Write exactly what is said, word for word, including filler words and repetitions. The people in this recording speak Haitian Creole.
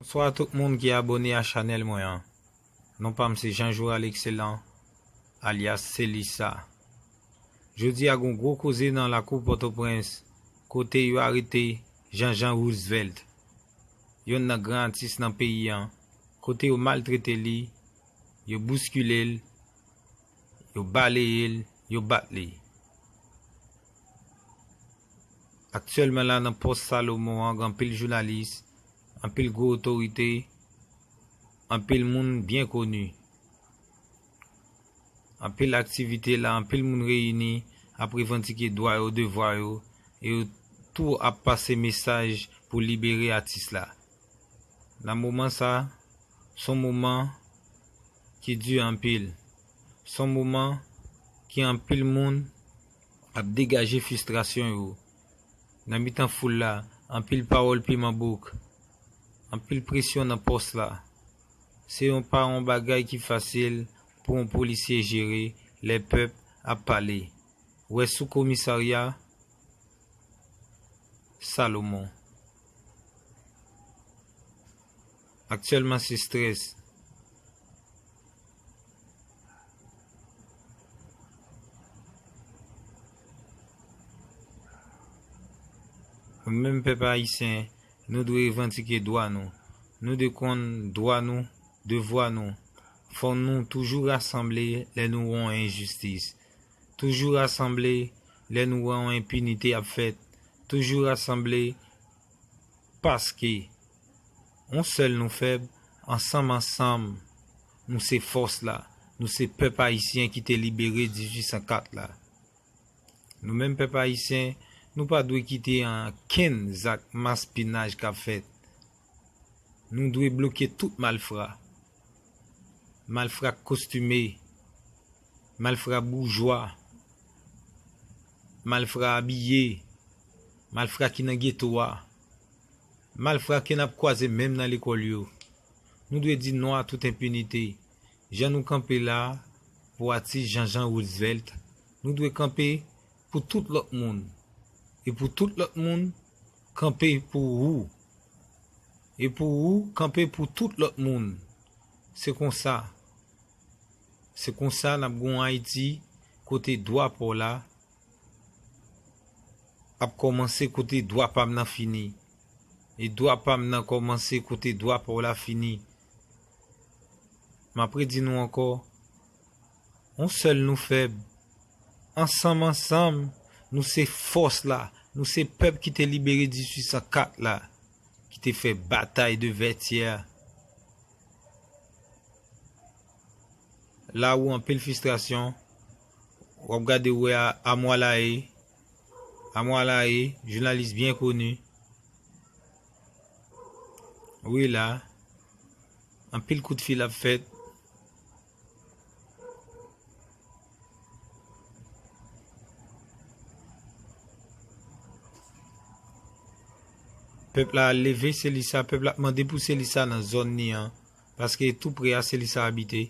Bonswa a tout moun ki abòne a chanèl mwen an. Non pa m se Jean Joura L'Excellent, alyas Selisa. Jodi a gon gwo koze nan lakou Pòtoprens, kote yo arete Jean Jean Roosevelt, yonn nan gran atis nan peyi an, kote yo maltrete li, yo bouskile l, yo baleye l, yo bat li. Aktyèlman la nan pòs Salomon an, gen anpil jounalis, anpil gwo otorite, anpil moun byen koni. Anpil aktivite la, anpil moun reyini ap revandike dwa yo, devwa yo, e yo tou ap pase mesaj pou libere atis la. Nan moman sa, se yon moman ki di anpil. Se yon moman ki anpil moun ap degaje fristrasyon yo. Nan mitan foul la, anpil pawòl piman bouk, anpil presyon nan pòs la. Se yon pa yon bagay ki fasil pou yon polisye jere lè pèp ap pale. Wè sou komisarya Salomon. Aktyèlman se strès. Nou menm pèp ayisyen, nou dwe revandike dwa nou. Nou dwe konn dwa nou, devwa nou. Fò nou toujou rasanble lè nou wè yon enjistis. Toujou rasanble lè nou wè yon enpinite ap fèt. Toujou rasanble paske yon sèl nou fèb, ansanm ansanm nou se fòs la, nou se pèp ayisyen ki te libere dizuit san kat la. Nou menm pèp ayisyen, nou pa dwe kite ankenn zak maspinaj k ap fèt. Nou dwe bloke tout malfra. Malfra kostime, malfra boujwa, malfra abiye, malfra ki nan geto a, malfra ke n ap kwaze menm nan lekòl yo. Nou dwe di non a tout enpinite. Jan nou kanpe la pou atis Jean Jean Roosevelt, nou dwe kanpe pou tout lòt moun. E pou tout lòt moun, kanpe pou ou. E pou ou, kanpe pou tout lòt moun. Se konsa. Se konsa n ap gen yon Ayiti kote dwa pa w la ap kòmanse kote dwa pa m nan fini. E dwa pa m nan kòmanse kote dwa pa w la fini. M ap redi nou ankò, yon sèl nou fèb. Ansanm, ansanm, nou se fòs la. Nou se pèp ki te libere dizuit san kat la, ki te fè batay de Vètyè. La ou anpil fristrasyon. W ap gade ou wè a, Amwalaye. Amwalaye, jounalis byen koni. Wi la. Anpil kout fil ap fèt. Pèp la al leve Selisa, pèp la ap mande pou Selisa nan zòn li an, paske tou pre a Selisa abite.